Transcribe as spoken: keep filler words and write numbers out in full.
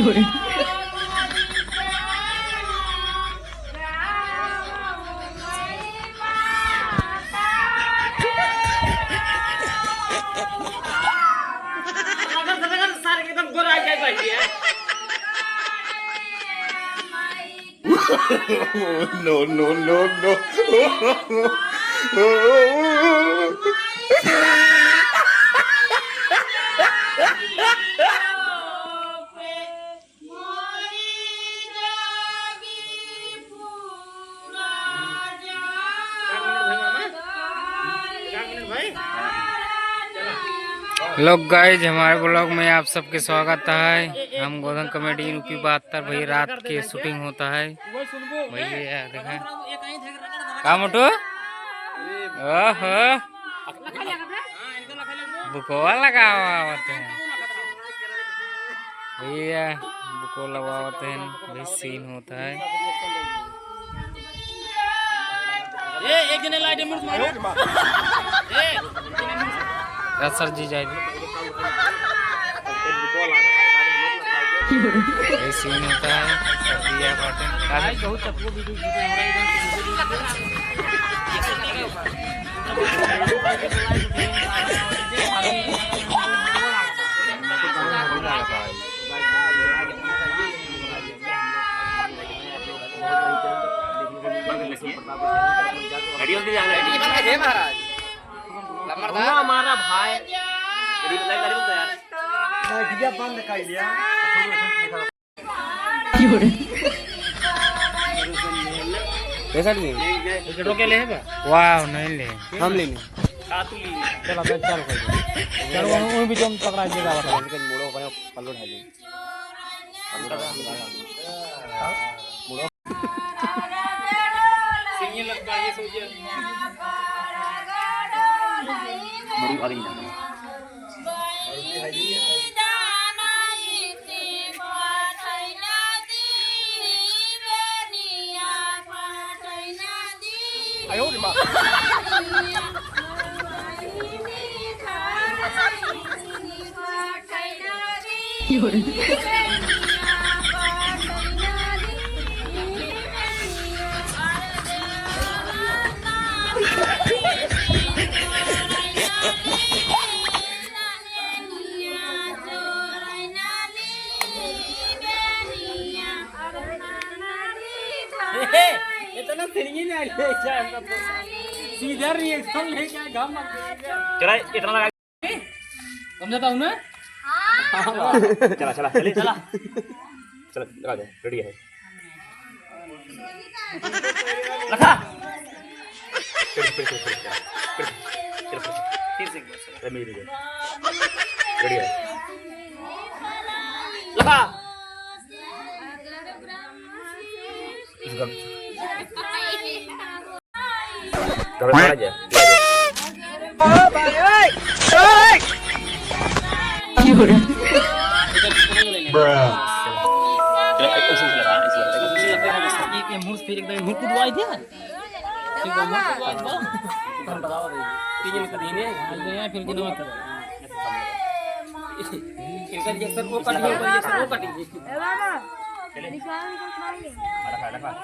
No, no, no, no। Hello guys, हमारे vlog में आप सबके स्वागत है। हम गोधन comedy यूपी बहत्तर, भैया रात के shooting होता है। भैया देखा, का मोटू? ओहो, बुकवा लगावा होते हैं भैया, बुकवा लगावा होते हैं, वही scene होता है। ए, एक जने लाइट मुर्स मारो। ए, रसर जी जाए। ये scene होता है, सब दिया बाटे। भाई, बहुत सबको video shooting हो रहा है इधर। घड़ी होती जा रही है। जय महाराज। लंबरदार। हमारा भाई। घड़ी बंद कर यार। घड़िया बंद कर लिया। कैसा नहीं? रोके ले है बा? वाह, नहीं ले। हम लेने। चलो, चल, चल, कोई नहीं। चलो, उन, उन बीचों में पकड़ा दीजिएगा, बताओ। इनके मुड़ो भाई, पल्लू ढाई। इतना सिंगी नहीं आया, सीधा reaction लेके आए, घाम मत दे। चला, इतना लगा। समझता हूँ ना? चला, चला, चले। चला। चला, लगा दे, ready है। लखा। चल, चल, चल, चल, चल। चल, चल, चल। फिर से एक बार, चल। अरे, मेरी जगह। Ready है। लखा। ये, ये मुंह से फिर एकदम मुंह कुटवाई दे। ठीक बा, मुंह कुटवाई दे। तीन दिन के दिन है। फिर गिनवा कर। इनका injection वो कट गया, इनका injection वो कट गया। ए बाबा, निकाल, निकाल, निकाल।